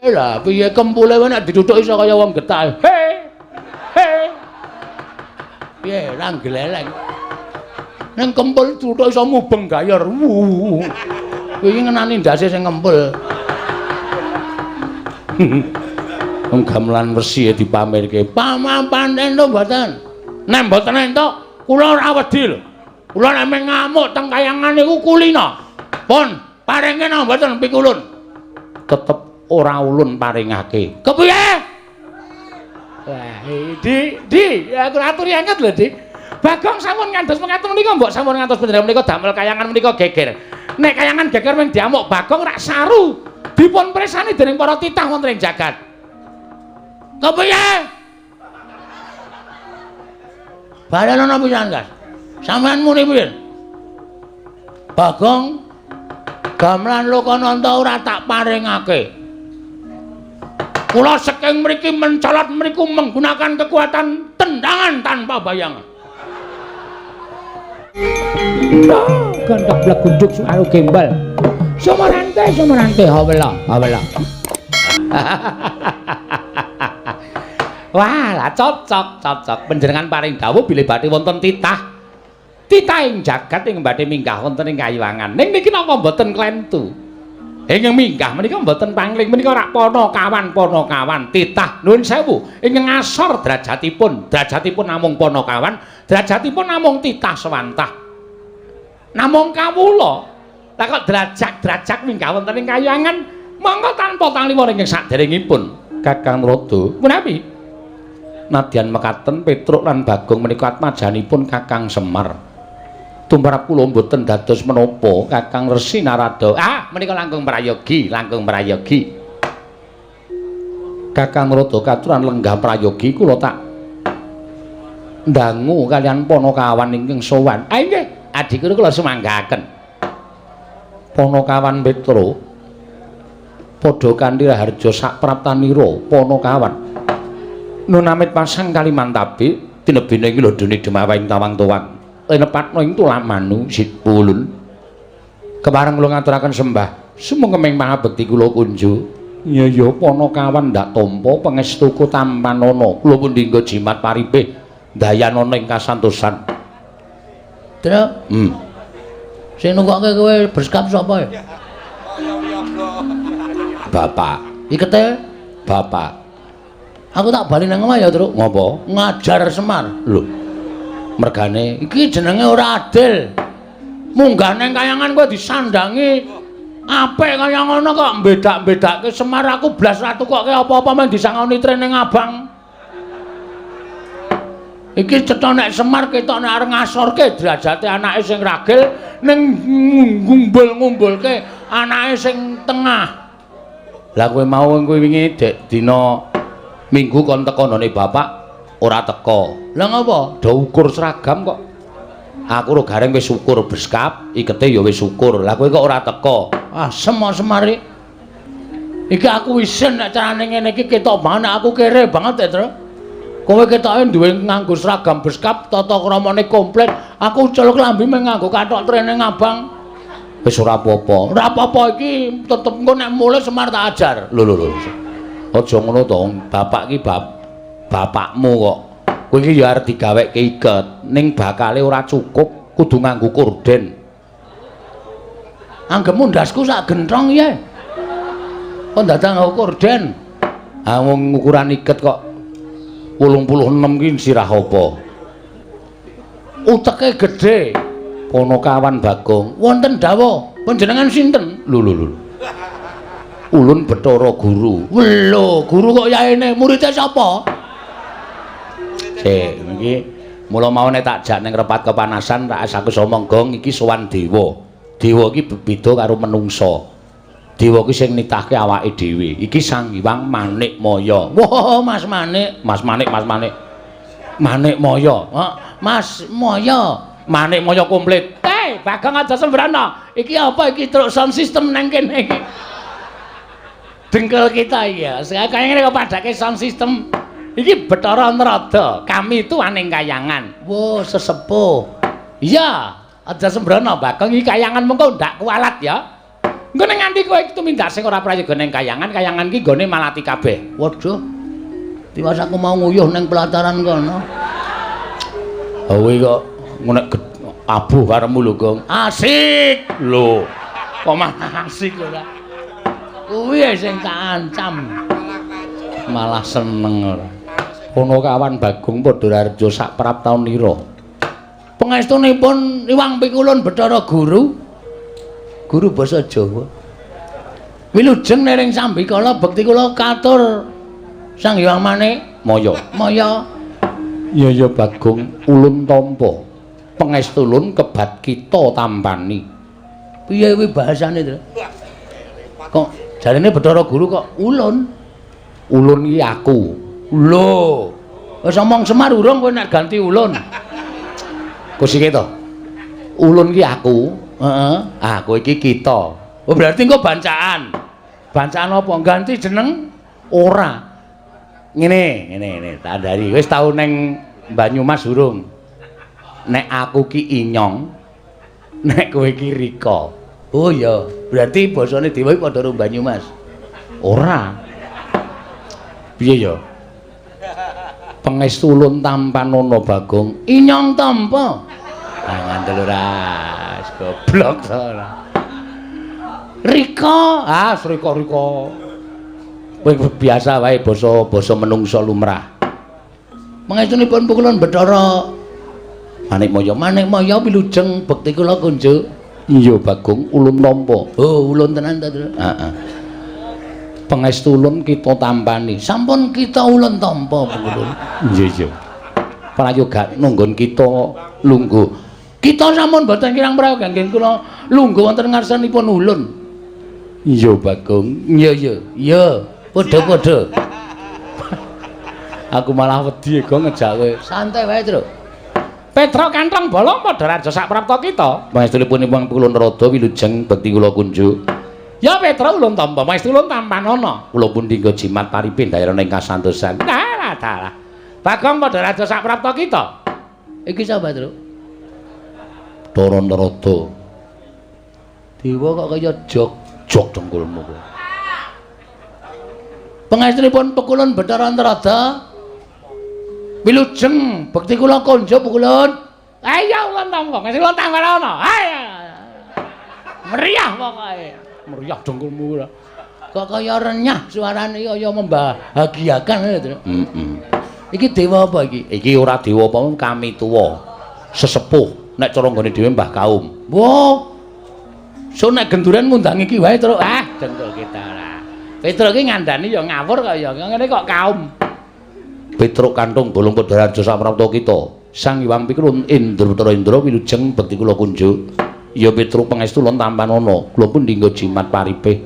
Lah piye kempule wae nek dituthuk iso kaya wong getah. He. He. Piye ra gleleng. Ning kempul tuthuk iso mubeng gayor. Kuwi ngenani ndase sing ngempul. Wong gamelan wesi dipamerke. Pamapan entuk mboten? Nek mboten entuk, kula ora wedi lho. Kula nek meng ngamuk teng kayangan niku kulina. Pun, paringke napa mboten pikulun? Tetep ora ulun paringake. Kepiye? Wah, Di, aku aturi anget lho, Di. Bagong sampun ngantos mekaten menika mbok sampun ngantos panjenengan menika damel kayangan menika geger. Nek kayangan geger mung diamuk Bagong rak saru. Dipun presani dening para titah wonten ing jagat. Kepiye? Balenono pisan, Gas. Sampeyan muni piye? Bagong gamelan Lokananta ora tak paringake. Kula saking mriki mencolot mriku menggunakan kekuatan tendangan tanpa bayangan. Gendok blegunduk suaru gembel. Sumarante sumarante hawela hawela. Wah, lah cocok cocok panjenengan paring dawuh bilih badhe wonten titah. Titah ing jagat ing badhe minggah wonten ing kayiwangan. Ning niki napa mboten klentu? Ingkang minggah menika mboten pangling menika rak panakawan panakawan titah nuwun sewu ingkang ngasor derajatipun, derajatipun namung panakawan, derajatipun namung titah sewantah. Namung kawula. Lah kok derajat-derajat minggah wonten ing kayangan monggo tanpa taliwara ingkang saderengipun Kakang Rada. Menawi nadyan mekaten Petruk lan Bagong menika atmajanipun Kakang Semar. Tumrap kula mboten dados menapa Kakang Resi Narada. Ah, menika langkung prayogi, langkung prayogi. Kakang Rada katuran lenggah prayogi kula tak ndangu kalian panakawan ingkang sowan. Ah nggih, adikku kula sumanggaken. Panakawan Petro padha kanthi raharja sapraptanira panakawan. Nunamit pasang Kalimantabe tinebene ing lodone demawing tawang-tawang. Lenepatno ing tulamanu sipulun. Kepareng kula ngaturaken sembah sumengkeming pangabekti kula kunju. Ya ya panakawan ndak tampa pangestuku tampanana. Kula pundi nggo jimat paripih dayanana ing kasantosan. Tru. Sing nunggokke kowe berskap sapa ya? Bapak. Ikete bapak. Aku tak bali nang omah ya, Truk. Ngopo? Ngajar Semar. Lho. Mergane iki jenenge ora adil. Munggah nang kayangan kowe disandangi apik kaya ngono kok mbedak-mbedakke Semar aku blas ra tukokke apa-apa men disangoni training abang. Iki cetha nek Semar ketok nek arep ngasorke derajate anake sing ragil ning ngumbul-ngumbulke anake sing tengah. Lah kowe mau kowe wingi dek dina Minggu kon teko nggone bapak ora teko. Lah ngopo? Do ukur seragam kok. Aku ro gareng wis ukur beskap, ikete ya wis ukur. Lah kowe kok ora teko? Ah, semar-semar iki. Iki aku isin nek carane ngene iki ketok banget aku kere banget ya, Tru. Kowe ketoke duwe nganggo seragam beskap, tata kramane komplit. Aku celuk klambi mung nganggo kathok training abang. Wis ora apa-apa. Ora apa-apa iki tetep engko nek mulih Semar tak ajar. Lho lho lho. Aja ngono to, bapak iki bapakmu kok. Kowe iki ya arep digawekke iket, ning bakale ora cukup, kudu nganggo korden. Anggepmu ndasku sak genthong ya. Kok dadak nganggo korden? Ha wong ukuran iket kok 86 ki sirah apa? Uteke gedhe. Panakawan Bagong, wonten dawuh, panjenengan sinten? Lho lho lho. Ulun Bathara Guru. Lho, guru kok yaene muridé sapa? Sik, iki mula mau nek tak jak ning repat kepanasan tak aku omong gong iki sowan dewa. Dewa iki beda karo menungsa. Dewa iki sing nitahke awake dhewe. Iki Sang Hyang Manik Maya. Wah, Mas Manik, Mas Manik, Mas Manik. Manik Maya. Mas Maya. Manik Maya komplit. Hei, Bagong aja sembrana. Iki apa iki truk sound system nang kene iki? Dengkul kita iya. Kaya ngene kok padake sound system. Iki Bathara Narada. Kami itu aning kayangan. Wah, sesepuh. Iya, aja sembrono Bagong iki kayangan mengko ndak kualat ya. Engko ning nganti kowe tumindak sing ora prayoga ning kayangan, kayangan ki nggone malati kabeh. Waduh. Tiwas aku mau nguyuh ning pelataran kono. Kowe kok nek abuh karepmu lho, Gong. Asik. Lho. Kok malah asik ora? Kuwi sing tak ancam. Malah seneng ora. Kono kawan Bagong Padha Raharja sak praptaun ira. Pangestunipun Iwang Pikulun Bathara Guru. Guru basa Jawa. Wilujeng nering sambikala bekti kula katur Sang Hyang Manik Maya. Maya. Iya ya Bagong ulun tampa. Pangestu ulun kebat kita tampani. Piye kuwi bahasane, Tru? Kok jarene Bathara Guru kok ulun? Ulun iki aku. Lho. Wis omong Semar urung kowe nek ganti ulun. Kusike to. Ulun iki aku. Heeh. Ah, kowe iki kita. Oh, berarti engko bancaan. Bancaan apa? Ganti jeneng? Ora. Ngene, ngene, ngene, tak andhari. Wis tau ning Banyumas urung? Nek aku ki Inyong, nek kowe ki Rika. Oh iya, berarti basane dewa iki padha karo Banyumas. Ora. Piye ya? Pangestu ulun tampanana Bagong. Inyong tampa. Ah ngandel ora. Goblok to ora. Rika, ah Rika-Rika. Kowe biasa wae basa-basa menungsa lumrah. Pangestunipun pukulun Bathara Manikmaya, Manikmaya wilujeng bekti kula kunjuk. Iya Bagong, ulun nampa. Oh, ulun tenan ta, Tru? Heeh. Pangestu ulun kita tampani. Sampun kita ulun tampa pukulun. Iya iya. Prayoga nunggon kita lungguh. Kita sampun boten kirang prayoga nggih kula lungguh wonten ngarsanipun ulun. Iya Bagong. Iya iya. Iya, padha-padha. Aku malah wedi Gong ngejak kowe. Santai wae, Tru. Petruk Kanthong Bolong Padha Raharja sak prapta kita. Pangestunipun Iwang Pikulun Rada wilujeng bekti kula kunjuk. Ya Petruk ulun tampa, pangestu ulun tampanana. Kula pun dinggo jimat paripin daerah ing kasantosan. Dalah dalah. Bagong Padha Raharja sak prapta kita. Iki sapa, Truk? Bathara Narada. Dewa kok kaya jog-jog dengkulmu kowe. Pangestunipun Pekulun Bathara Narada. Wilujeng bekti kula konjo Pekulun. Ayo ulun tampa, ngesih ulun tampanana. Ayo. Meriah pokoke. Meriah dengkulmu ora. Kok kaya renyah suarane kaya membahagiakan lho, Tru. Heeh. Iki dewa apa iki? Iki ora dewa apa kami tuwa. Sesepuh nek cara nggone dhewe Mbah Kaum. Wah. So nek genduren ngundang iki wae, Truk. Ah, dengkul kita ora. Petruk iki ngandani ya ngawur kaya ngene kok kaum. Petruk Kanthong Bolong Padha Raharja saprapta kita. Sang Hyang Pikulun Indra Bathara Indra wilujeng bekti kula kunjuk. Ya Petruk pangestu ulun tampanana. Kula pun dinggo jimat paripih.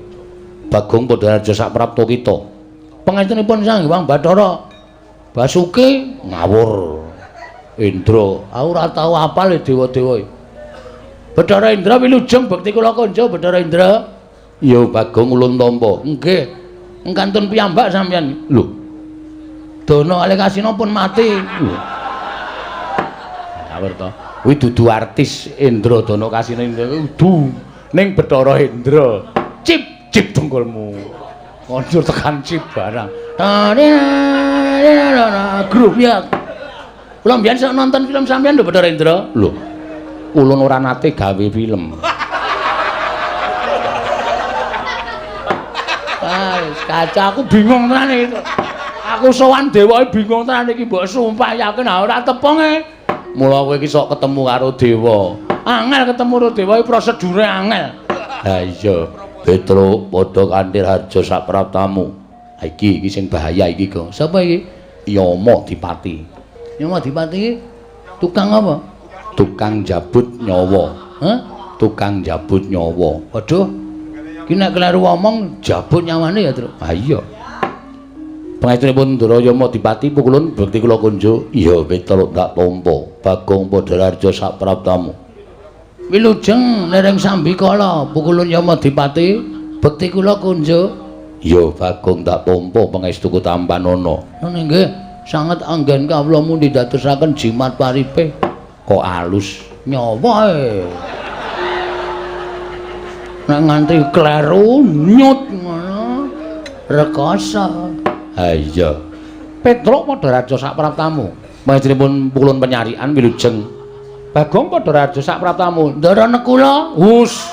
Bagong Padha Raharja saprapta kita. Pangestunipun Sang Hyang Bathara Basuki ngawur. Indra, aku ora tau apal dewa-dewa. Bathara Indra wilujeng bekti kula kunjuk Bathara Indra. Ya Bagong ulun tampa. Nggih. Engkantun piyambak sampeyan. Lho. Dono kalih Kasina pun mati. Lho. Ngawur to. Kuwi dudu artis Indra Dono Kasina Indra kudu ning Bathara Indra. Cip cip dengkulmu. Kondur tekan cip barang. Grup ya. Kula mbiyen sok nonton film sampeyan lho Bathara Indra. Lho. Ulun ora nate gawe film. Ah, kaca aku bingung tenan iki. Aku sowan dewa bingung tenan iki mbok sumpah yakin ora tepung e. Mula kowe iki sok ketemu karo dewa. Angel ketemu karo dewa iki prosedure angel. Ha iya, Petruk padha kanthi harja sak praptamu. Ha iki iki sing bahaya iki, Gong. Sapa iki? Yama Dipati. Yama Dipati tukang apa? Tukang jabut nyawa. Hah? Tukang jabut nyawa. Waduh. Iki nek kleru omong jabut nyawane ya, Truk. Ha iya. Pangestunipun Ndara Yama Dipati pukulun bekti kula kunjuk. Iya, Petruk tak tampa. Bagong Padha Raharja sak praptamu. Wilujeng nereng sambikala pukulun Yama Dipati bekti kula kunjuk. Iya, Bagong tak tampa pangestuku tampanana. Ngono nggih, sanget anggen kawula mundi dadosaken jimat paripih. Kok alus nyawa e. Nek nganti kleru nyut ngono rekoso. Ha iya. Petruk Padaraja sak praptamu. Panjenenganipun pukulun penyarian wilujeng. Bagong Padaraja sak praptamu. Ndara nekula. Hus.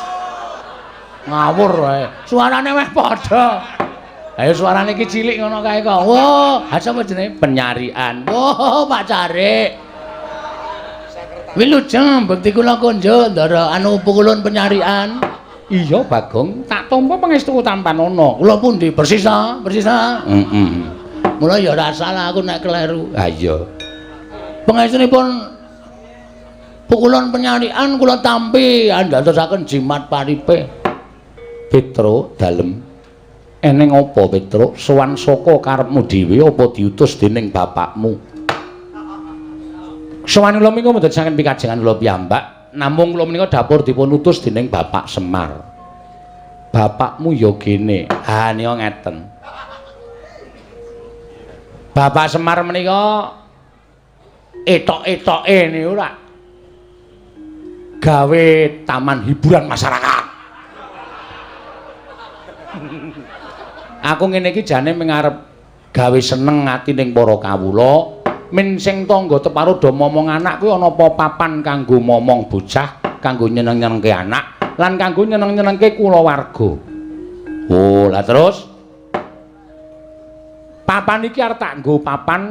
Ngawur wae. Suarane meh padha. Ayo suarane iki cilik ngono kae kok. Wah, ha sapa jenenge? Penyarian. Wah, Pak Carik. Wilujeng bekti kula konjo ndara anu pukulun penyarian. Iya Bagong, tak tampa pangestu tampanana. Kula pundi? Persis ta? Persis ta? Heeh. Mula ya ora salah aku nek kleru. Ha iya. Pangestunipun pukulun penyarian kula tampi andadosaken jimat paripe. Petruk dalem. Eneng apa Petruk? Sowan saka karepmu dhewe apa diutus dening bapakmu? Sowan kula menika mboten saking pikajengan kula piyambak. Namung kula menika dapur dipun utus dening Bapak Semar. Bapakmu ya gene. Ha nika ngeten. Bapak Semar menika etok-etoke niku ora gawe taman hiburan masyarakat. Aku ngene iki jane mung arep gawe seneng ati ning para kawula. Min sing tangga teparo do momong anak kuwi ana apa papan kanggo momong bocah, kanggo nyeneng-nyenengke anak lan kanggo nyeneng-nyenengke kulawarga. Oh, lah terus papan iki arep tak nggo papan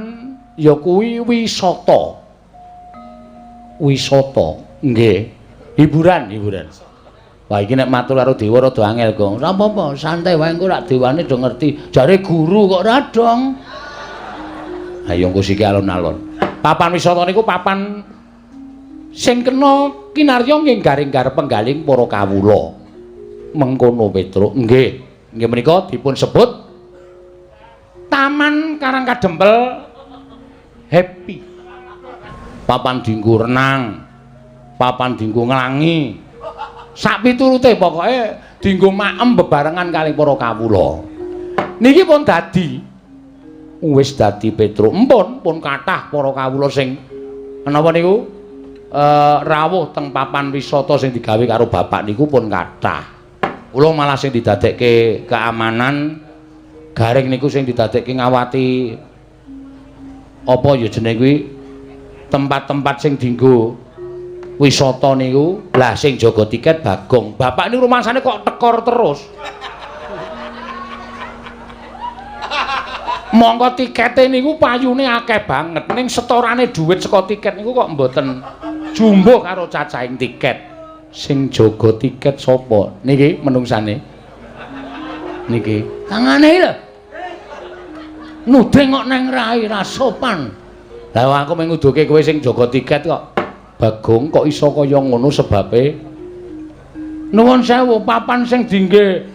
ya kuwi wisata. Wisata, nggih. Hiburan, hiburan. Wah iki nek matur karo dewa rada angel, Gong. Ora apa-apa, santai wae engko rak dewane do ngerti. Jare guru kok ora dong. Ayo engko siki alon-alon. Papan wisata niku papan sing kena kinarya nggih garing-gar penggaling para kawula. Mengkono Petruk. Nggih. Nggih menika dipun sebut Taman Karang Kadempel Happy. Papan dienggo renang, papan dienggo nglangi. Sak piturute pokoke dienggo maem bebarengan kalih para kawula. Niki pun dadi wis dadi Petruk. Empun pun kathah para kawula sing menapa niku rawuh teng papan wisata sing digawe karo bapak niku pun kathah. Kula malah sing didadekke keamanan garing niku sing didadekke ngawati apa ya jenenge kuwi tempat-tempat sing dienggo wisata niku. Lah sing jaga tiket Bagong. Bapak niku rumangsane kok tekor terus. Mongko tikete niku payune akeh banget ning setorane dhuwit saka tiket niku kok mboten jumbuh karo cacahing tiket. Sing jaga tiket sapa? Niki menungsane. Niki. Tangane lho. Nuding kok neng rai ra sopan. Lah aku mung nguduke kowe sing jaga tiket kok. Bagong kok iso kaya ngono sebabe? Nuwun sewu, papan sing dingge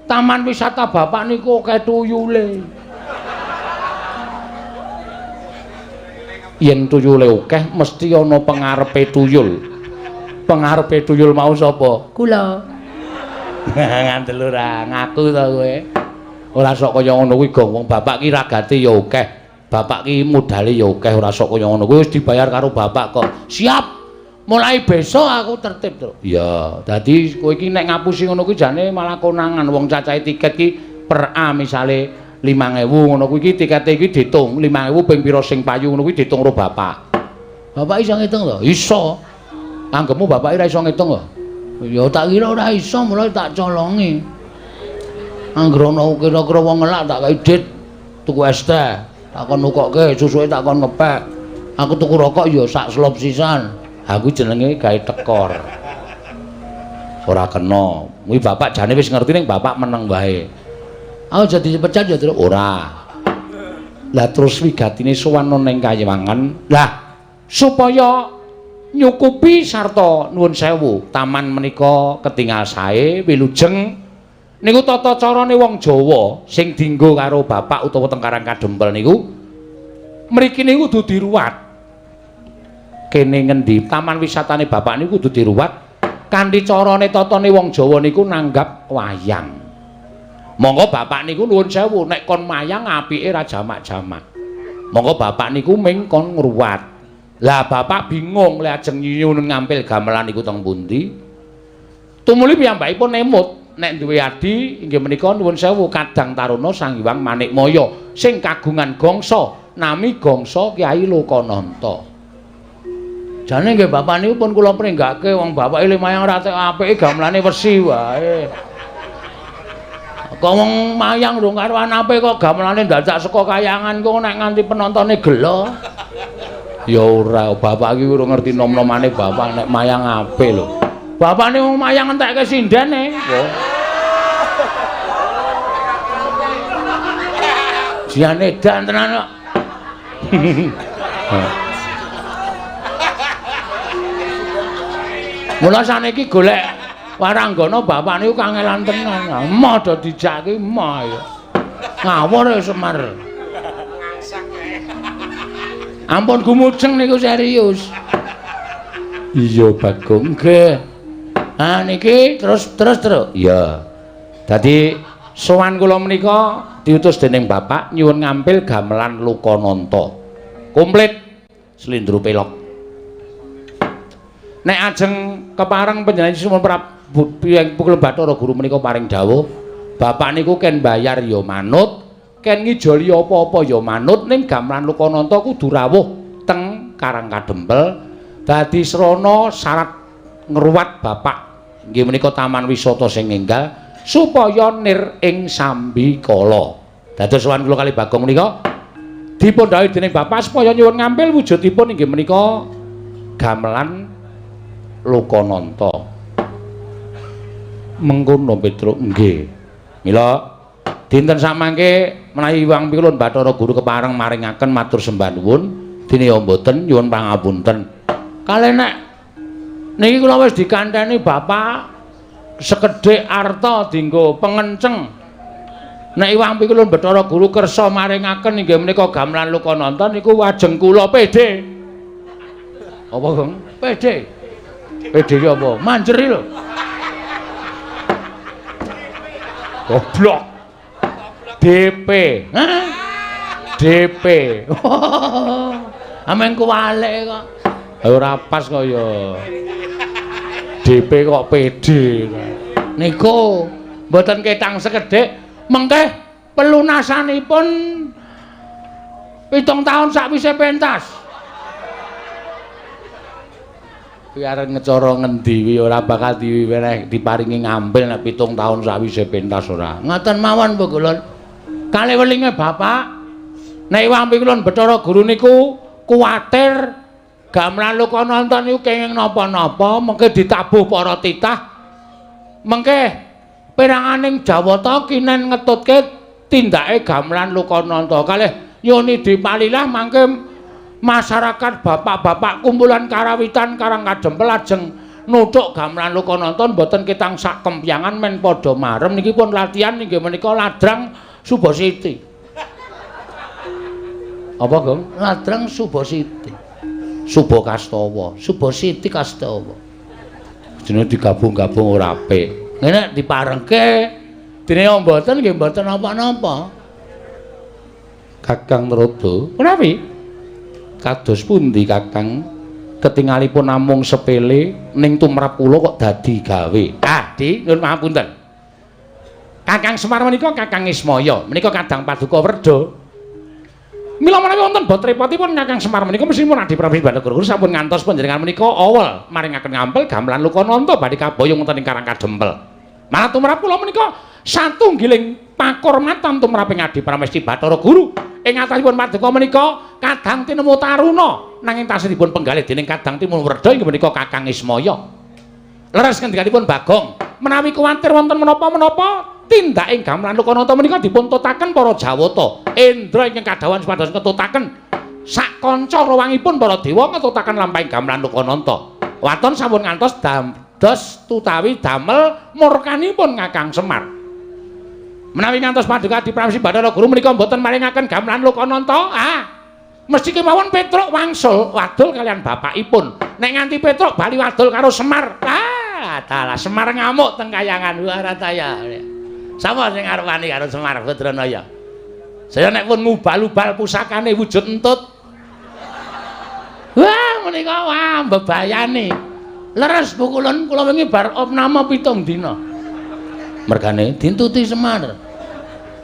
taman wisata bapak niku akeh tuyule. Yen tuyule akeh mesti ana pengarepe tuyul. Pengarepe tuyul mau sapa? Kula. Ngandel ora ngaku to kowe. Ora sok kaya ngono kuwi Gong. Wong bapak ki ragate ya akeh. Bapak ki modale ya akeh, ora sok kaya ngono kuwi wis dibayar karo bapak kok. Siap. Mulai besok aku tertib, Truk. Iya, dadi kowe iki nek ngapusi ngono kuwi jane malah konangan. Wong cacahe tiket ki per A misale 5.000 ngono kuwi iki tikete iki diitung 5.000 ping pira sing payu ngono kuwi diitung karo bapak. Bapak iso ngitung to? Iso. Anggepmu bapak ora iso ngitung kok. Ya tak kira ora iso, mulai tak colongi. Angger ana kira-kira wong ngelak tak kei dit tuku es teh, tak kon nukokke, susuke tak kon ngepek. Aku tuku rokok ya sak slop sisan. Aku jenenge gawe tekor. Ora kena. Kuwi bapak jane wis ngerti ning bapak meneng wae. Aku jadi dipecat ya, Truk? Ora. Lah terus wigatine sowan ning Kayewangan. Lah supaya nyukupi sarta nuwun sewu, taman menika ketingal sae wilujeng niku tata carane wong Jawa sing dienggo karo bapak utawa teng Karang Kadempel niku mriki niku kudu diruwat. Kene ngendi taman wisatane bapak niku kudu diruwat kanthi carane tatane wong Jawa niku nanggap wayang. Monggo bapak niku nuwun sewu nek kon mayang apike ra jamak-jamak. Monggo bapak niku ming kon ngruwat. Lah bapak bingung lek ajeng nyuwun ngampil gamelan niku teng pundi? Tumuli piyambakipun emut nek duwe adi inggih menika nuwun sewu Kadang Taruna Sang Hyang Manikmaya sing kagungan gangsa nami Gangsa Kyai Lokananta. Jane nggih bapak niku pun kula pringgake wong bapake mayang ora tek apike gamelane wesi wae. Kok wong mayang rung karuan apik kok gamelane dadak saka kayangan kok nek nganti penontone gelo. Ya ora, bapak iki urung ngerti nom-nomane bapak nek mayang apik lho. Bapakne wong mayang entekke sindene. Oh. Jian edan tenan kok. Mula saniki golek waranggana bapak niku kangelan tenan. Emoh do dijak ki emoh ya. Ngawur ya Semar. Ampun gumujeng niku serius. Iya Bagong nggih. Ah niki terus. Iya. Dadi sowan kula menika diutus dening bapak nyuwun ngampil gamelan Lokananta. Komplit slendro pelok. Nek ajeng kepareng panjenengan Sunan Prabu Pukul Bathara Guru menika paring dawuh, bapak niku ken bayar ya manut, ken ngijoli apa-apa ya manut, ning gamelan Lokananta kudu rawuh teng Karang Kadempel dadi srana syarat ngruwat bapak inggih menika taman wisata sing enggal supaya nir ing sambikala. Dados sowan kula kali Bagong menika dipun dawuhi dening bapak supaya nyuwun ngampil wujudipun inggih menika gamelan Lokananta. Mengkono Petruk nggih. Mila dinten samangke menawi Hyang Pikulun Bathara Guru kepareng maringaken matur sembah nuwun, dene ya mboten nyuwun pangapunten. Kalih nek niki kula wis dikanteni bapak sekedhik arta dienggo pengenceng. Nek Hyang Pikulun Bathara Guru kersa maringaken inggih menika gamelan Lokananta niku wajeng kula PD. Apa, Gong? PD. PD ki apa? Manjeri lho. Goblok. DP. Hah? DP. Ameng kuwalik kok. Ora pas kok ya. DP kok PD. Niku mboten ketang sekedhik mengke pelunasanipun 7 taun sakwise pentas. Kuwi arep ngecara ngendi kuwi ora bakal diweneh diparingi ngambil nek 7 taun sakwise pentas ora. Ngoten mawon Pugulun. Kalih welinge bapak nek Hyang Pikulun Bathara Guru niku kuwatir gamelan Lokananta niku kenging napa-napa mengke ditabuh para titah mengke peranganing Jawata kinen ngetutke tindake gamelan Lokananta. Kalih nyuwun dipalilah mangke masyarakat bapak-bapak kumpulan karawitan Karang Kadempel ajeng nuthuk gamelan Lokananta mboten ketang sak kempyangan men padha marem niki pun latihan inggih menika ladrang Subasiti. Apa, Gong? Ladrang Subasiti. Subakastawa, Subasiti Kastawa. Jenenge digabung-gabung ora apik. Ngene diparengke dene mboten nggih mboten napa-napa. Kakang Narada, menawi kados pundi Kakang ketingalipun namung sepele ning tumrap kula kok dadi gawe. Ah, Di, nyuwun pangapunten. Kakang Semar menika Kakang Ismaya, menika Kadang Paduka Werda. Mila menawi wonten bot repotipun Kakang Semar menika mesthipun Adi Prabu Bathara Guru sampun ngantos panjenengan menika awel maringaken ngampil gamelan Lokananta badhe kaboyong wonten ing Karang Kadempel. Malah tumrap kula menika satunggiling pakurmatan tumraping Adi Pramesti Bathara Guru. Ing atasipun paduka menika Kadang Tinemu Taruna nanging tasih dipun penggalih dening Kadang Timun Werda inggih menika Kakang Ismaya. Leres ngendikanipun Bagong, menawi kuwatir wonten menapa-menapa tindak ing gamelan Lokananta menika dipun tutaken para Jawata. Indra ingkang kadhawuhan supados ngetutaken sak kanca rawangipun para dewa ngetutaken lampahing gamelan Lokananta. Waton sampun ngantos dados tutawi damel murkanipun Kakang Semar. Menawi ngantos paduka Adi Pramesti Bathara Guru menika mboten maringaken gamelan Lokananta, ah mesti kemawon Petruk wangsul wadul kalian bapakipun. Nek nganti Petruk bali wadul karo Semar, ah dalah Semar ngamuk teng kayangan Warataya. Sapa sing arep wani karo Semar Badranaya? Saya nek pun ngubal-ubal pusakane wujud entut. Wah menika wah mbebayani. Leres Bu Kulun, kula wingi bar opname 7 dina. Mergane dintuti Semar.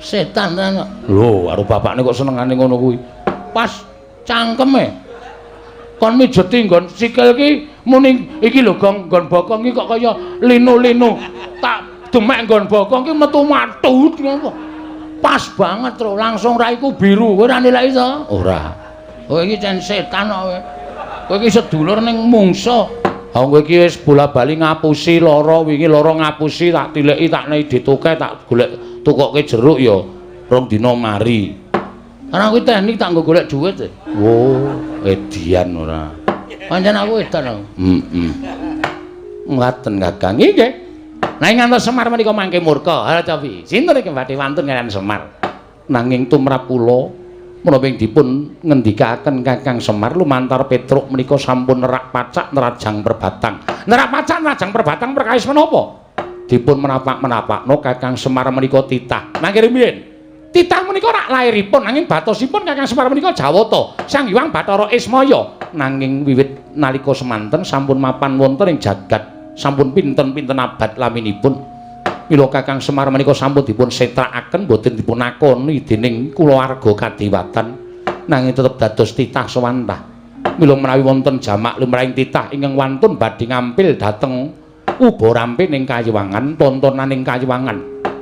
Setan tenan. Lho, karo bapakne kok senengane ngono kuwi. Pas cangkeme. Kon mijeti nggon sikil ki muni iki lho Gong, nggon bokong ki kok kaya linu-linu. Tak demek nggon bokong ki metu matut ngono. Pas banget tro, langsung raiku biru. Kowe ora nilai to? Ora. Kowe iki cen setan kok kowe. Kowe iki sedulur ning mungsa. Ha kowe iki wis bola-bali ngapusi lara, wingi lara ngapusi tak tileki tak nei dituke tak golek tukoke jeruk ya rong dina mari. Karena kuwi teknik tak nggo golek dhuwit. Oh, edian ora. Pancen aku edan aku. Heeh. Ngaten Kakang. Nggih. Nah ngantos Semar menika mangke murka. Ha cobi. Sinten iki badhe wantun kaliyan Semar? Nanging tumrap kula menapa ing dipun ngendikaken Kakang Semar lumantar Petruk menika sampun nerak pacak nerajang perbatang. Nerak pacak nerajang perbatang perkawis menapa? Dipun menapak-menapakno Kakang Semar menika titah. Mangke rumiyin. Titah menika rak lairipun nanging batosipun Kakang Semar menika Jawata, Sang Hyang Bathara Ismaya. Nanging wiwit nalika semanten sampun mapan wonten ing jagat, sampun pinten-pinten abad laminipun. Mila Kakang Semar menika sampun dipun setrakaken boten dipun akoni dening kulawarga kadewatan, nanging tetep dados titah sewantah. Mila menawi wonten jamak lumrahing titah ingkang wantun badhe ngampil dhateng uba rampe ning kayiwangan, tontonan ing kayiwangan.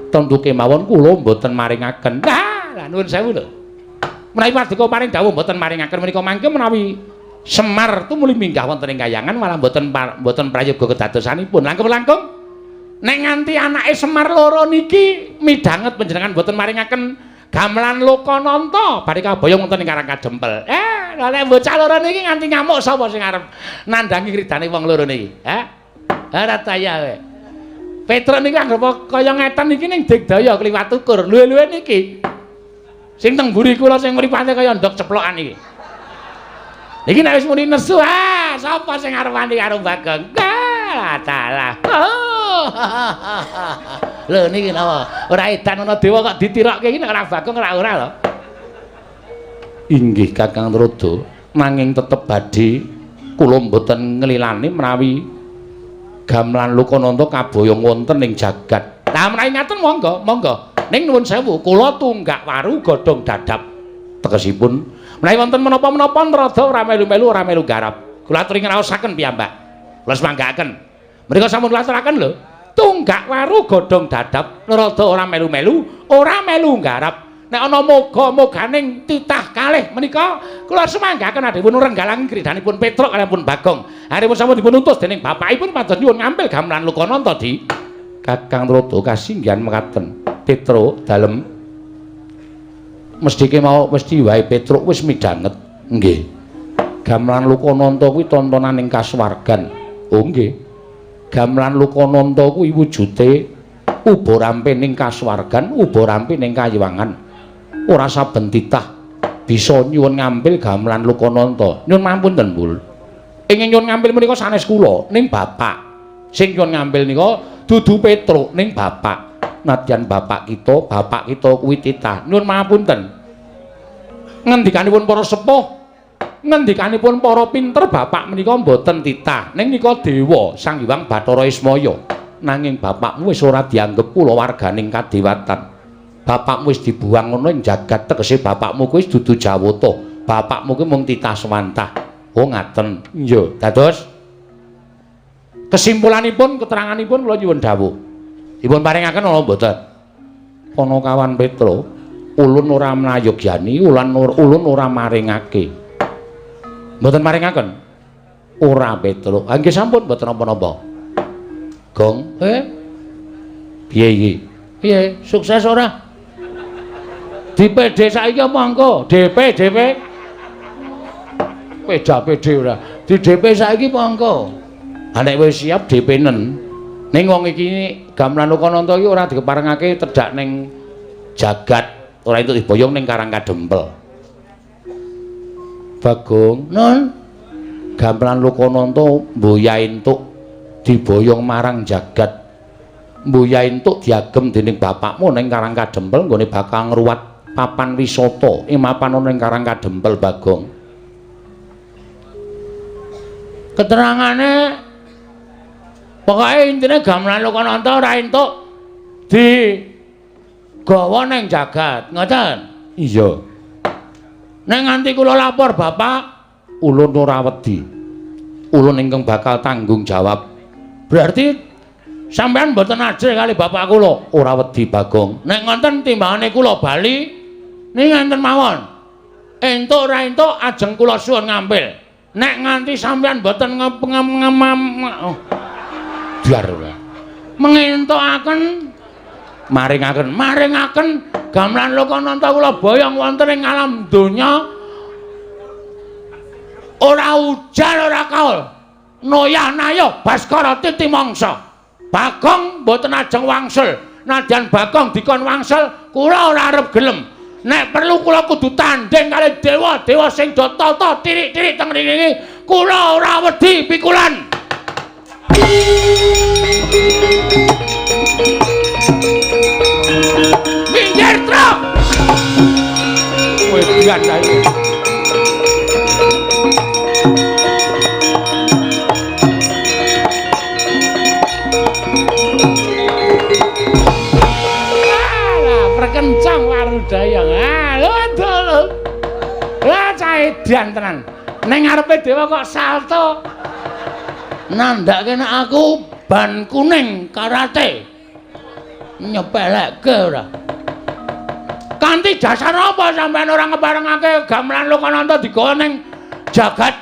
Tentu kemawon kula mboten maringaken. Lah, lah nuwun sewu lho. Menawi paduka paring dawuh mboten maringaken menika mangke menawi Semar tumuli minggah wonten ing kayangan malah mboten mboten prayoga kedadosanipun. Langkung-langkung nek nganti anake Semar loro niki midhanget panjenengan mboten maringaken gamelan Lokananta badhe kaboyong wonten ing Karang Kadempel. Lah nek bocah loro niki nganti ngamuk sapa sing arep nandhangi kridane wong loro niki? Hah? Ora taya kowe. Petruk niki anggere kaya ngeten niki ning digdaya kliwat ukur. Luwe-luwe niki. Sing teng mburi kula sing mripate kaya ndok ceplokan iki. Niki nek wis muni nesu, ah, sapa sing arep wani karo Bagong? Ah, dalah. Oh. Lho niki napa? Ora edan ana dewa kok ditirokke iki nek ora Bagong ora ora lho. Inggih Kakang Trada, nanging tetep badhe kula mboten nglilani menawi gamelan Lokananta kaboyong wonten ing jagat. Lah menawi ngaten monggo, monggo. Ning nuwun sewu, kula tunggak waru godhong dadap. Tegesipun menawi wonten menapa-menapa Trada ora melu-melu ora melu garap. Kula aturi ngraosaken piyambak. Kula semanggaaken. Mriku sampun kula aturaken lho. Tunggak waru godhong dadap, Trada ora melu-melu, ora melu garap. Nek ana moga-moganing titah kalih menika kula semanggaken adhewun renggalang kridanipun Petruk kaliyan Bagong. Aripun sampun dipun utus dening bapakipun pados nyuwun ngampil gamelan Lokananta di Kakang Trada kasinggihan mekaten. Petruk dalem mestike mau mesti wae Petruk wis midhanget. Nggih. Gamelan Lokananta kuwi tontonan ing kasuwargan. Oh nggih. Gamelan Lokananta kuwi wujude uba rampe ning kasuwargan, uba rampe ning kayiwangan. Ora saben titah bisa nyuwun ngampil gamelan Lokananta. Nyuwun mampunten, Bul. Ingkang nyuwun ngampil menika sanes kula, ning bapak. Sing nyuwun ngampil nika dudu Petruk, ning bapak. Nadyan bapak kita kuwi titah. Nyuwun mapunten. Ngendikanipun para sepuh, ngendikanipun para pinter bapak menika mboten titah. Ning nika dewa Sang Hyang Bathara Ismaya. Nanging bapakmu wis ora dianggep kulawarganing kadewatan. Bapakmu wis dibuang ngono ing jagat, tegese bapakmu kuwi dudu Jawata. Bapakmu kuwi mung titah swantah. Oh ngaten. Iya, dados kesimpulanipun keteranganipun kula nyuwun dawuh. Dipun paringaken ana mboten? Panakawan Petruk, ulun ora mlayogyani, ulun ora maringake. Mboten maringaken? Ora Petruk. Ha nggih sampun mboten napa-napa. Gong, piye iki? Piye? Sukses ora? Di PD saiki apa engko? DP, DP. Peda PD ora. Di DP saiki apa engko? Ha nek wis siap DP-nen. Ning wong iki gamelan Lokananta iki ora dikeparengake tedhak ning jagat, ora entuk diboyong ning Karang Kadempel. Bagong, nun. Gamelan Lokananta mboya entuk diboyong marang jagat. Mboya entuk diagem dening bapakmu ning Karang Kadempel nggone bakal ngruwat papan wisata ing mapan ana ing Karang Kadempel Bagong. Keterangane Pokoke intine gamelan Lokananta ora entuk di gawa ning jagat, ngoten? Iya. Nek nganti kula lapor Bapak, ulun ora wedi. Ulun ingkang bakal tanggung jawab. Berarti sampean mboten ajrih kali bapak kula? Ora wedi, Bagong. Nek ngoten timbangane kula bali niki ngenten mawon. Entuk ora entuk ajeng kula suwun ngampil. Nek nganti sampean mboten biar ora. Mengentukaken maringaken maringaken gamelan Lokananta kula boyong wonten ing alam donya ora ujar ora kaul. Noyah nayo Baskara titi mangsa. Bagong mboten ajeng wangsul. Nadyan Bagong dikon wangsul, kula ora arep gelem. Nek perlu kula kudu tandhing kali dewa-dewa sing do tata tirik-tirik teng mriki. Kula ora wedi pikulan. Minggir, Truk. Wedan ae. Kencang warudaya. Ah, lho lho. Lah cah edan tenan. Ning ngarepe dewa kok salto. Nandhake nek aku ban kuning karate. Nyepelekke ora. Kanthi dasar apa sampean ora ngeparengake gamelan Lokananta digawa ning jagat?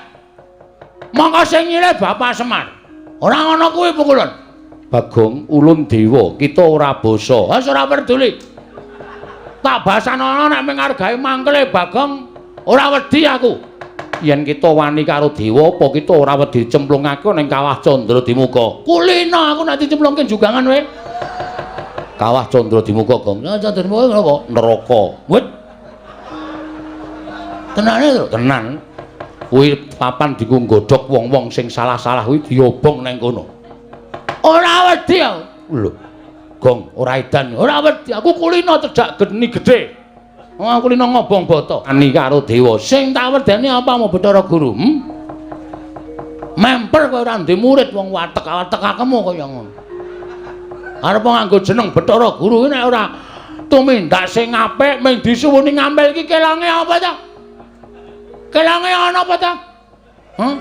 Mongko sing nyilih Bapak Semar. Ora ngono kuwi pukulun. Bagong, ulun dewa, kita ora basa. Wis ora peduli. Tak basanono nek mung mangkele Bagong ora wedi aku. Yen kita wani karo dewa apa kita ora wedi cemplungake ning Kawah Candra Dimuka? Kulino aku nek dicemplungke jugangan kowe. Kawah Candra Dimuka, Gong. Candra Dimuka napa? Neraka. Wit. Tenane lho, tenan. Kuwi papan dienggo nggodhog wong-wong sing salah-salah kuwi diobong nang kono. Ora wedi aku. Lho. Gong, ora edan, ora wedi. Aku kulino cedhak geni gedhe. Oh, aku kulino ngobong bata. Ani karo dewa. Sing tak wedeni apa mau Bathara Guru? Memper kowe ora ndek murid wong watek-watekakemu kaya ngono. Arep nganggo jeneng Bathara Guru nek ora tumindak sing apik mung disuwuni ngampil iki kelonge apa ta? Kelonge ana apa ta? Huh?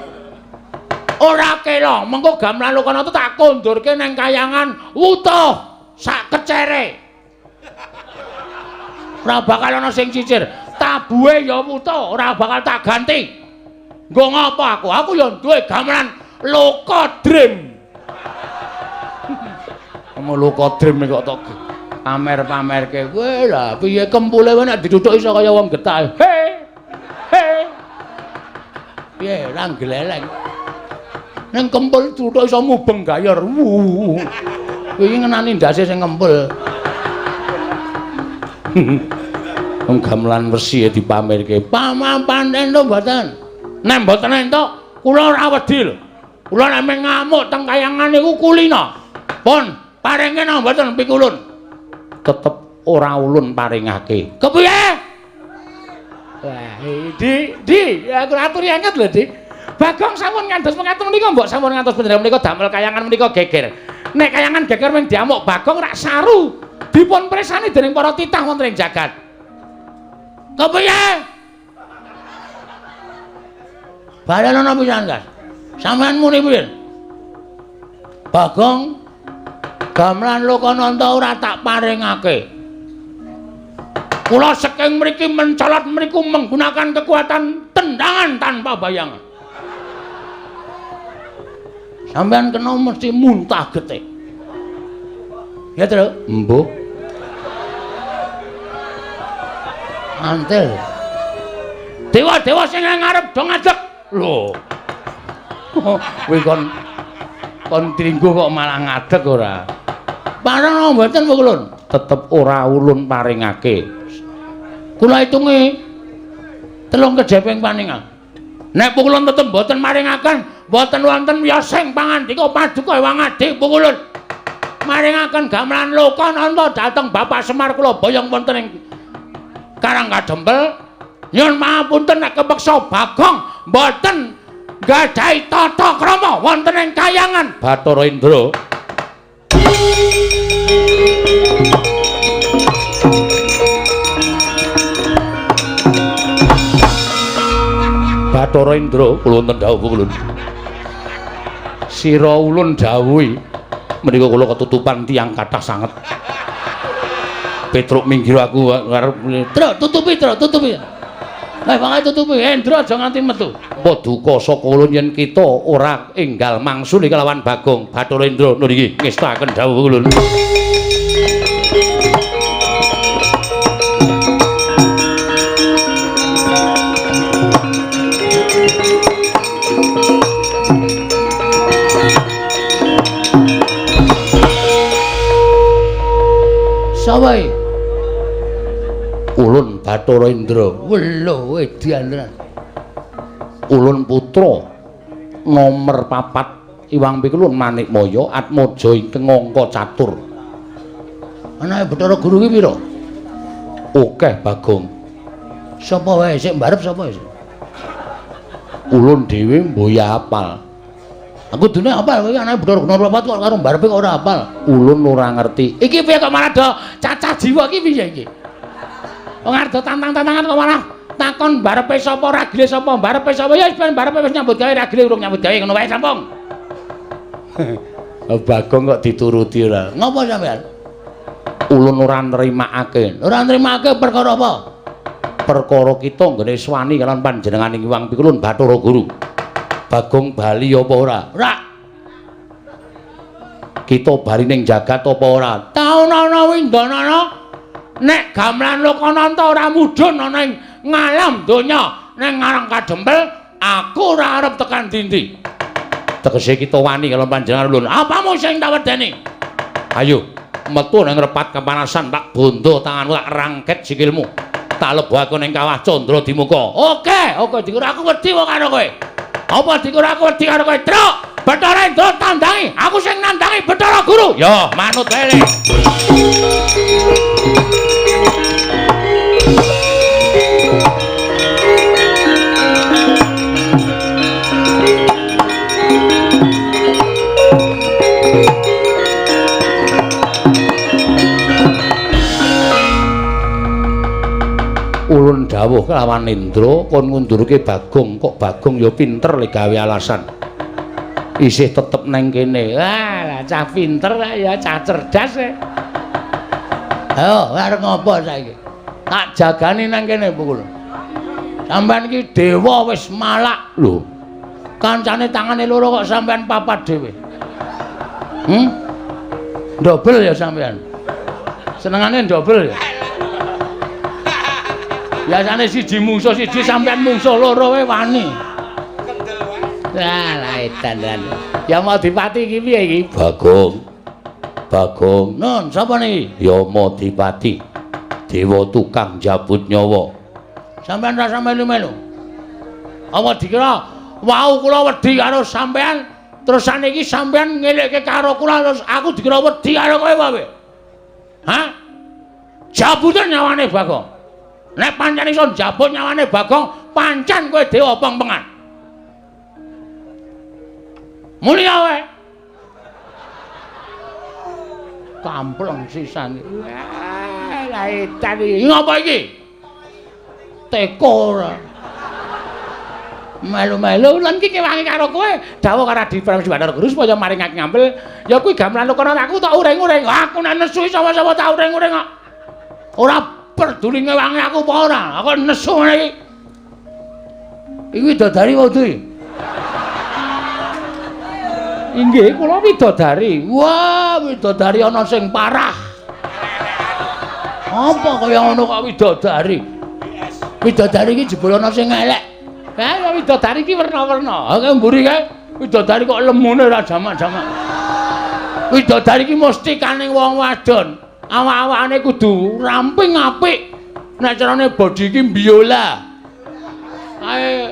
Ora kelong, mengko gamelan Lokananta tak kondurke nang kayangan wutuh. Sak kecere. Ora bakal ana sing cicir. Tabuhe ya wuta, ora bakal tak ganti. Nggo ngapa aku? Aku ya duwe gamelan Loka Dream. Ngomong Loka Dream kok tok pamer-pamerke. Kowe lah piye kempule kowe nek dituthuk iso kaya wong getah. He. He. Piye ra gleleng. Ning kempul tuthuk iso mubeng gayor. Kuwi ngenani ndase sing ngempul. Wong gamelan wesi dipamerke. Pamapan entuk mboten? Nek mboten entuk, kula ora wedi lho. Kula nek ngamuk teng kayangan niku kulina. Pun, paringe napa mboten pikulun? Tetep ora ulun paringake. Kepiye? Wah, Di, aku aturi anget lho, Di. Bagong sampun ngantos mekaten menika mbok sampun ngantos panjenengan menika damel kayangan menika geger. Nek kayangan geger mung diamuk Bagong rak saru. Dipun presani dening para titah wonten ing jagat. Kepiye? Balen ana pisan, Kas. Sampeyan muni piye? Bagong gamelan Lokananta ora tak paringake. Kula saking mriki mencolot mriku menggunakan kekuatan tendangan tanpa bayangan. Sampeyan kena mesti muntah getih. Ya, Tru? Embuh. Antil. Dewa-dewa sing ngarep do ngadeg. Lho. Kuwi kon tringgo kok malah ngadeg ora. Pareng mboten ulun? Tetep ora ulun paringake. Kula hitungi 3 kejeping paningal. Nek pukulun tetep mboten maringaken, mboten wonten wiyosing pangandika paduka Ewang Adi pukulun. Maringaken gamelan Lokananta dhateng Bapak Semar kula boyong wonten ing Karang Kadempel. Nyuwun pangapunten nek kepeksa Bagong mboten Gadahi tata krama wonten ing kayangan Bathara Indra. Bathara Indra, kula wonten dawuh ulun. Sira ulun dawuhi menika kula ketutupan tiyang kathah sanget. Petruk minggir aku arep Truk tutupi, Truk tutupi. Pokoke tutupi, Endra aja nganti metu. Paduka saka ulun yen kita ora enggal mangsuli kelawan Bagong Bathara Indra. Niki ngestakaken dawuh ulun. Sapa iki? Ulun Bathara Indra. Welo edan tenan. Ulun putra nomer 4 Iwang Pikulun Manikmaya Atmaja ingkang angka catur. Anake Bathara Guru ki pira? Akeh Bagong. Sapa wae sik mbarep sapa sik? Ulun dhewe mboya apal. Aku dene apal kowe anake Bathara Guru 4 kok karo mbarepe kok ora apal. Ulun ora ngerti. Iki piye kok malah do cacah jiwa iki piye iki? Wong arep tantang-tantangan kok malah takon barepe sapa ragile sapa barepe sapa ya wis ben barepe wis nyambut gawe ragile urung nyambut gawe ngono wae sampung. Bagong kok dituruti ora. Ngopo sampean? Ulun ora nrimakake. Ora nrimakake perkara apa? Perkara kita nggone swani kalawan panjenenganing Hyang Pikulun Bathara Guru. Bagong bali apa ora? Ora. Kita bali ning jagat apa ora? Taun ana windanana nek gamelan Lokananta ora mudhun ana ing ngalam donya ning ngarang kadempel aku ora arep tekan dindi. Tegese kita wani kalawan panjenengan ulun. Apamu sing tak wedeni? Ayo metu nang repat kepanasan tak bondo tanganmu tak rangket sikilmu. Tak lebokake ning kawah Candra Dimuka. Oke, oke dikira aku wedi wong karo kowe. Apa dikira aku wedi karo kowe? Truk, Bathara Indra tandangi, aku sing nandangi Bathara Guru. Yo, manut wae. Ulun dawuh kelawan Indra kon ngundurke Bagong, kok Bagong ya pinter le gawe alasan. Isih tetep neng kene. Wah, lah cah pinter ya cah cerdas e. Ayo, arep ngopo saiki? Tak jagani nang kene pukul. Sampeyan iki dewa wis malak lho. Kancane tangane loro kok sampeyan papat dhewe. Ndobel ya sampeyan. Senengane ndobel ya. Biasane siji mungsuh siji sampeyan mungsuh loro wae wani. Lah, lah edan tenan. Ya mau dipati iki piye iki? Bagong. Bagong. Nun, sapa niki? Yamadipati. Dewa tukang jabut nyawa. Sampeyan rasa melu-melu. Apa dikira wau kula wedi karo sampeyan, terus saniki sampeyan ngelekke karo kula terus aku dikira wedi karo kowe apa piye? Hah? Jabuten nyawane Bagong. Nek pancen iso njabut nyawane Bagong, pancen kowe dewa pengpengan. Mulya wae. Kampleng sisan. Wah, lah edan iki. Ngopo iki? Teko ora. Melu-melu lan iki kewangi karo kowe. Dawuh karo Adi Pramesti Bathara Guru supaya maringake ngampil. Ya kuwi gamelan Lokananta aku tak uring-uring. Aku nek nesu sapa-sapa tak uring-uring kok. Ora peduli ngewangi aku apa ora. Aku nesu ngene iki. Iki widodari apa duwi? Inggih, kula widodari. Wah, widodari ana sing parah. Apa kaya ngono kok widodari? Widodari iki jebul ana sing elek. Ha, widodari iki werna-werna. Ha, mburi kae widodari kok lemune ora jamak-jamak. Widodari iki mesti kaning wong wadon. Awak-awakane kudu ramping apik. Nek carane body iki biola. Kae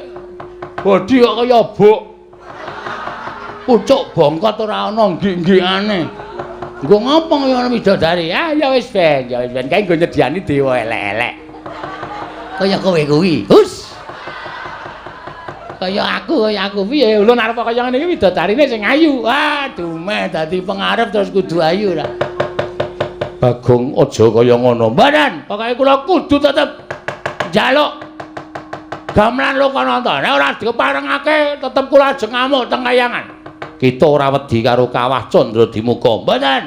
body kok kaya buk. Pucuk bongkot ora ana nggik-nggikane. Nggo ngopo kaya ana widodari? Ah ya wis ben, ya wis ben kae nggo nyediani dewa elek-elek. Kaya kowe kuwi. Hus. Kaya aku piye ulun arep kaya ngene iki widodarine sing ayu. Ah, dumeh dadi pengarep terus kudu ayu ra. Bagong aja kaya ngono. Mboten, pokoke kula kudu tetep njaluk gamelan Lokananta. Nek ora diparengake tetep kula ajeng ngamuk teng kayangan. Kita ora wedi karo Kawah Candradimuka. Mboten.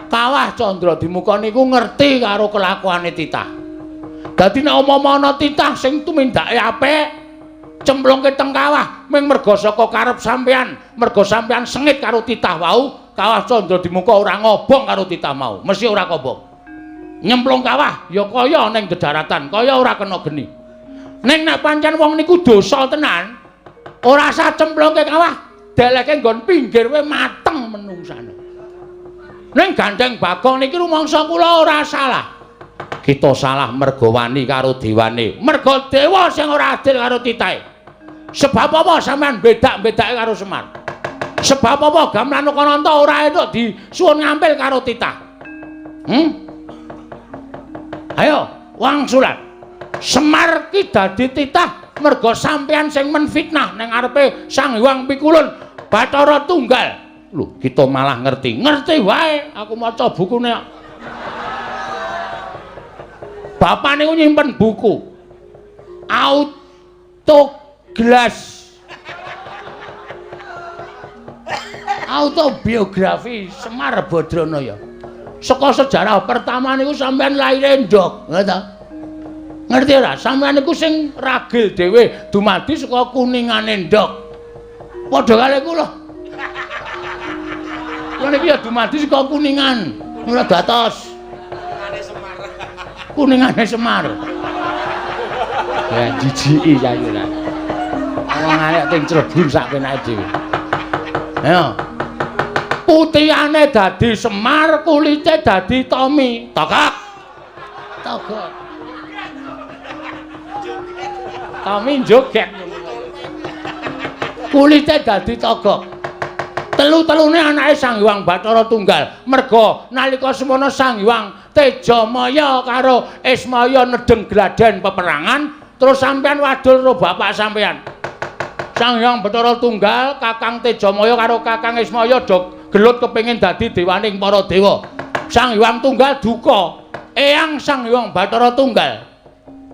Kawah Candradimuka niku ngerti karo kelakuane titah. Dadi nek umpama ana titah sing tumindake apik, cemplungke teng kawah ming merga saka karep sampean, merga sampean sengit karo titah wau, Kawah Candradimuka ora ngobong karo titah mau, mesti ora kobong. Nyemplung kawah ya kaya ning dedaratan, kaya ora kena geni. Ning nek pancen wong niku dosa tenan, ora usah cemplungke kawah, deleke nggon pinggir wae mateng menungsane. Ning gandeng Bagong niki rumangsa kula ora salah. Kita salah merga wani karo dewane. Merga dewa sing ora adil karo titahe. Sebab apa sampean bedak-bedake karo Semar? Sebab apa gamelan Lokananta ora entuk disuwun ngampil karo titah? Ayo, wangsulan. Semar ki dadi titah merga sampean sing menfitnah ning ngarepe Sang Hyang Pikulun Bathara Tunggal. Lho, kita malah ngerti. Ngerti wae, aku maca bukune. Bapak niku nyimpen buku Autoglass Autobiografi Semar Badranaya. Saka sejarah pertama niku sampean lahire ndok, ngerti ta? Ngerti ora? Sampean niku sing ragil dhewe dumadi saka kuningane ndok. Padha kali kula. Kula niki ya dumadi saka kuningan, ora datos. Kuningane Semar. Ya jijiki saiki lah. Omongane ting clebur sak penake dhewe. Ayo. Putihane dadi Semar, kulite dadi Tommy. Togok. Togok. Tommy joget. Kulite dadi togok. Telu-telune anake Sang Hyang Bathara Tunggal. Merga nalika semono Sang Hyang Tejamaya karo Ismaya nedeng gladen peperangan, terus sampean wadul karo bapak sampean. Sang Hyang Bathara Tunggal, Kakang Tejamaya karo Kakang Ismaya do gelut kepengin dadi dewaning para dewa. Sang Hyang Tunggal duka, eyang Sang Hyang Bathara Tunggal.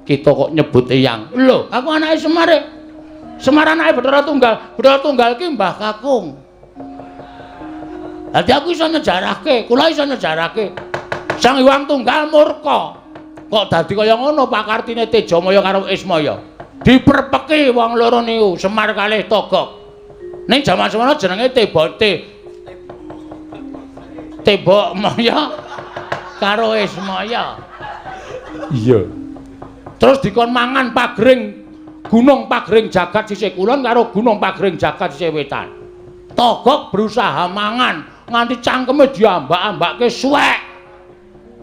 Kita kok nyebut eyang. Lho, aku anake Semar. Semar anake Bathara Tunggal. Bathara Tunggal ki Mbah Kakung. Dadi aku iso nyejarahke, kula iso nyejarahke. Sang Hyang Tunggal murka. Kok dadi kaya ngono pakartine Tejamaya karo Ismaya. Diperpeki wong loro niku, Semar kalih Togok. Ning jaman semono jenenge Tebok Maya karo Ismaya. Iya. Terus dikon mangan pagering Gunung Pagering Jagat sisih kulon karo Gunung Pagering Jagat sisih wetan. Togok berusaha mangan nganti cangkeme diambak-ambake suwek.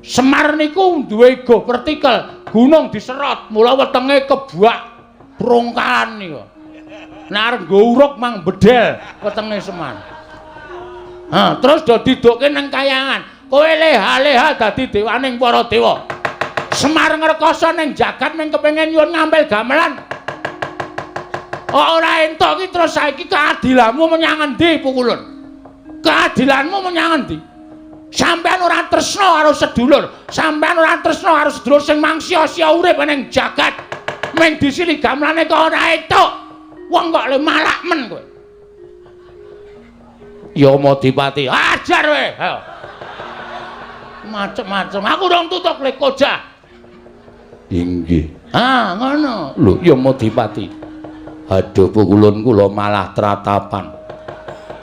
Semar niku duwe ego vertikal, gunung diserot, mula wetenge kebuak brongkalan niku. Nek arep nggo uruk mang bedel wetenge Semar. Ha, terus do didukke nang kayangan. Kowe leha-leha dadi dewaning para dewa. Semar ngrekoso ning jagat ning kepengin nyuwun ngampil gamelan. Ora entuk ki terus saiki keadilanmu menyang endi Pukulun? Keadilanmu menyang endi? Sampeyan ora tresna karo sedulur, sampeyan ora tresna karo sedulur sing mangsia-sia urip ning jagat. Ming disili gamelane kok ora entuk. Wong kok le malak men kowe. Ya Madipati, ajar kowe. Ayo. Macem-macem. Aku rong tutuk le kojah. Inggih. Ah, ngono. Lho, ya Madipati. Aduh Pukulun kula malah tratapan.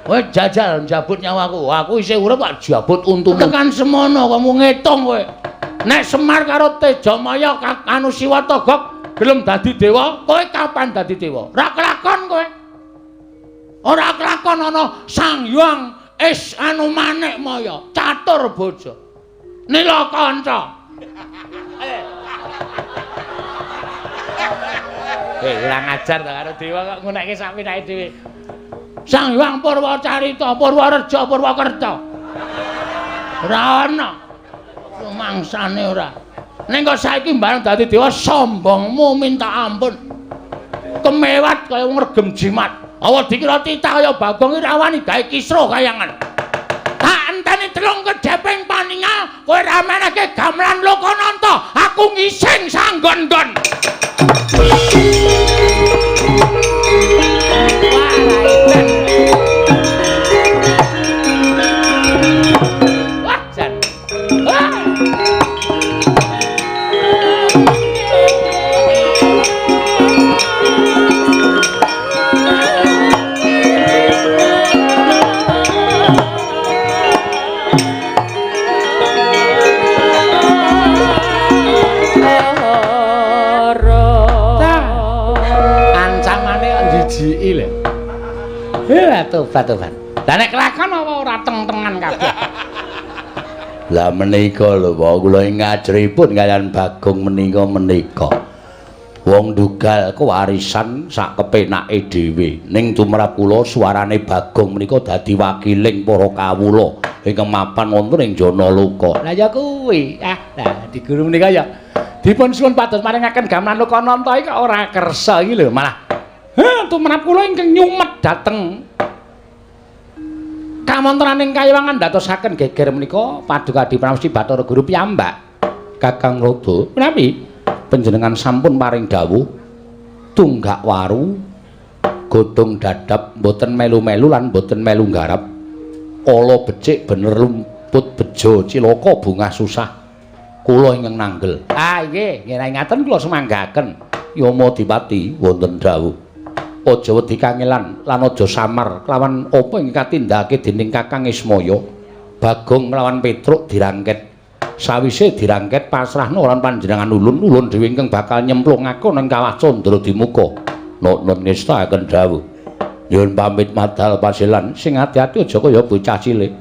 Kowe jajal njabut nyawaku. Aku isih urip kok jabut untumu. Tekan semono kamu ngitung kowe. Nek Semar karo Tejamaya anu Siwa Togok gelem dadi dewa, kowe kapan dadi dewa? Ora kelakon kowe. Ora kelakon ana Sang Hyang Is anu Manik Maya, catur bojo. Nila kanca. Kurang ajar to karo dewa kok ngunekke sak penake dhewe. Sang Hyang Purwacarita, Purwareja, Purwakerta. Ora ana. Rumangsane ora. Ning kok saiki bareng dadi dewa sombongmu minta ampun. Kemewat kaya wong regem jimat. Awa dikira titah kaya Bagong iki ra wani gawe kisruh kayangan. Tak enteni telung kedheping paningal kowe ra menehke gamelan Lokananta, aku ngising sanggon-nggon. Wah, jan. Wah. Ancamane kok njijiki lho. Tobat-tobat. Lah nek kelakon apa ora teng-tengan kabeh. Lah menika lho Pak, kula ing ngajripun kaliyan Bagong menika. Wong dugal kewarisan sak kepenake dhewe. Ning tumrap kula suarane Bagong menika dadi wakiling para kawula ingkang mapan wonten ing Janaloka. Lah ya kuwi. Ah, lah di guru menika ya dipun suwun pados maringaken gamelan Lokananta iki kok ora kersa iki lho malah. Heh, tumrap kula ingkang nyumet dhateng kamontenaning kayiwangan ndadosaken geger menika Paduka Adi Pramesti Bathara Guru piyambak. Kakang Rada, menawi panjenengan sampun paring dawuh tunggak waru godhong dadap mboten melu-melu lan mboten melu nggarap. Ala becik bener lumput bejo cilaka bungah susah. Kula ingkang nanggel. Ah nggih, nggih ngaten kula semanggaken. Yama Dipati wonten dawuh. Aja wedi kangelan lan aja samar kelawan apa ing katindakake dening Kakang Ismaya. Bagong lawan Petruk dirangket. Sawise dirangket pasrahna lan panjenengan ulun, ulun dhewe ingkang bakal nyemplungake ning kawah Candra Dimuka. Nun ngestakaken dawuh. Nyuwun pamit madal pasilan sing ati-ati aja kaya bocah cilik.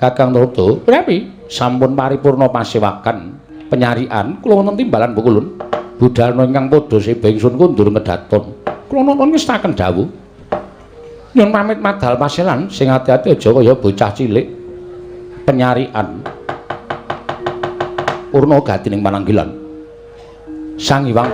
Kakang Rada, prami sampun paripurna pasewakan penyarian kula wonten timbalan bukulun. Budalna ingkang padha seba ingsun kundur ngedaton. Kula nuwun ngestakaken dawuh. Nyuwun pamit madal pasilan sing ati-ati aja kaya bocah cilik. Penyarian. Purna gatining pananggilan. Sang Hyang